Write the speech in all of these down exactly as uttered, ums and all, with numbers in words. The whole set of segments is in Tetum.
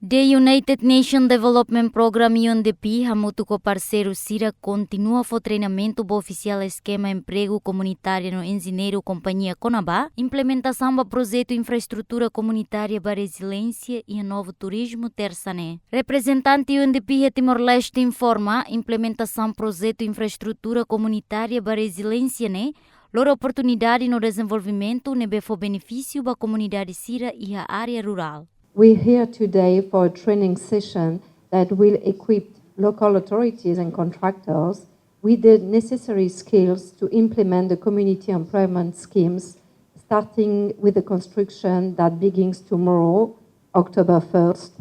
The United Nations Development Programme, U N D P, hamutuk ho parseiru sira kontinua fó treinamentu ba ofisiál eskema empregu komunitáriu no enjeñeiru kompañia kona-ba implementasaun ba projetu infraestrutura komunitária ba reziliénsia iha Novo Turismo, tersa ne'e. Reprezentante U N D P iha Timor-Leste informa, implementasaun projetu infraestrutura komunitária ba reziliénsia ne'e lori oportunidade no dezenvolvimentu ne'ebé fó benefísiu ba komunidade sira iha área rurál. We're here today for a training session that will equip local authorities and contractors with the necessary skills to implement the community employment schemes, starting with the construction that begins tomorrow, October first.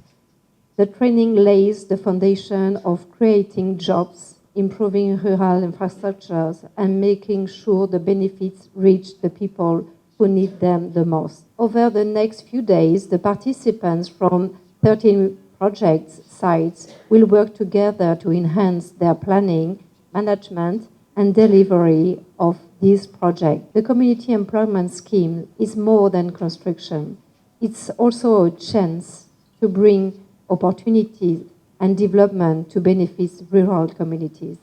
The training lays the foundation of creating jobs, improving rural infrastructures, and making sure the benefits reach the people who need them the most. Over the next few days, the participants from thirteen project sites will work together to enhance their planning, management, and delivery of this project. The Community Employment Scheme is more than construction. It's also a chance to bring opportunity and development to benefit rural communities.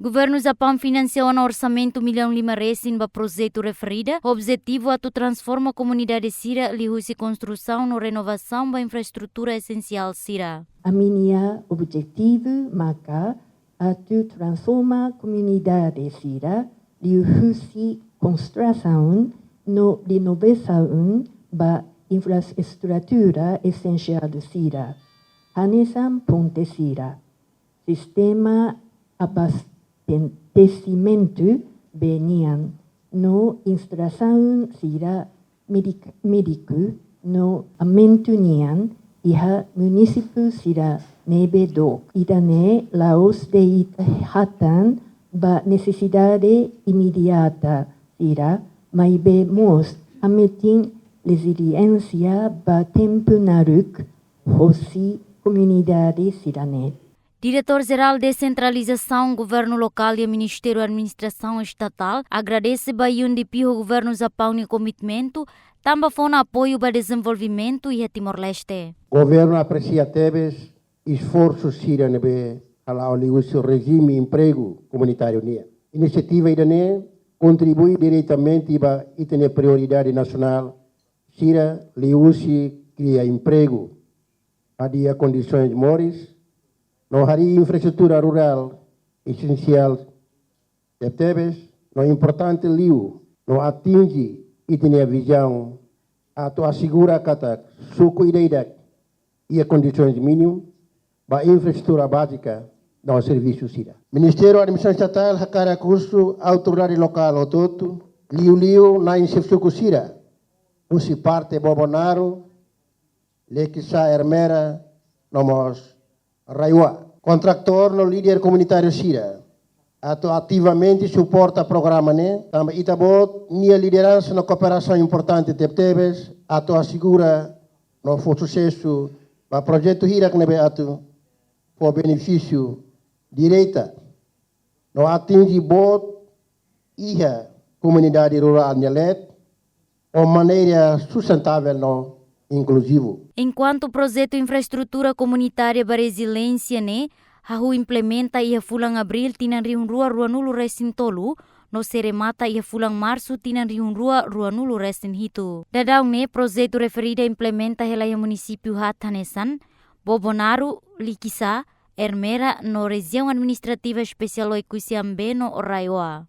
Governu Japaun finansia ona orsamentu millaun lima resin ba projetu referida, objetivu atu transforma komunidade sira liuhusi konstrusaun no renovasaun ba infraestrutura esensiál sira. Ami-nia objetivu maka atu transforma komunidade sira liuhusi konstrusaun no renovasaun ba infraestrutura esensiál sira, hanesan ponte sira, sistema abastesimentu bee nian no instalasaun sira médik-, médiku no saneamentu nian iha munisípiu sira ne'ebé dook. Ida-ne'e la'ós de'it hatán ba nesesidade imediata sira, maibé mós hametin reziliénsia ba tempu naruk hosi komunidade sira-ne'e. Diretór Jerál Desentralizasaun Governu Lokál iha Ministériu Administrasaun Estatál agradese ba U N D P ho Governu Japaun nia komitmentu tanba fó ona apoiu ba dezenvolvimentu iha Timor-Leste. Governu apresia tebes esforsu sira ne'ebé hala'o liuhusi rejime empregu komunitáriu nian. Inisiativa ida-ne'e kontribui diretamente ba ita-nia prioridade nasionál sira liuhusi kria empregu, hadi'a kondisoens moris, no harii infraestrutura rurál esensiál tebetebes no importante liu, no atinje ita-nia vizaun atu asegura katak suku ida-idak iha kondisoens mínimu ba infraestrutura bázika no servisu sira. Ministériu Administrasaun Estatál hakarak husu autoridade lokál hotu-hotu, liuliu na'in xefe suku sira husi parte Bobonaro, Liquiçá, Ermera, no mós RAEOA. Kontratór no líder komunitáriu sira atu ativamente suporta programa ne'e, tanba ita-boot nia lideransa no kooperasaun importante tebetebes atu asegura no fó susesu ba projetu hirak ne'ebé atu fó benefísiu direta no atinje boot iha komunidade rurál nia leet, ho maneira sustentável no inkluzivu. Enkuantu projetu infraestrutura komunitária ba reziliénsia ne'e hahú implementa iha fulan Abríl tinan rihun rua ruanulu resin tolu, no sei remata iha fulan Marsu tinan rihun rua ruanulu resin hitu. Daudaun ne'e projetu referida implementa hela iha munisípiu haat hanesan Bobonaro, Liquiçá, Ermera no Rejiaun Administrativa Espesiál Oekusi-Ambeno, RAEOA.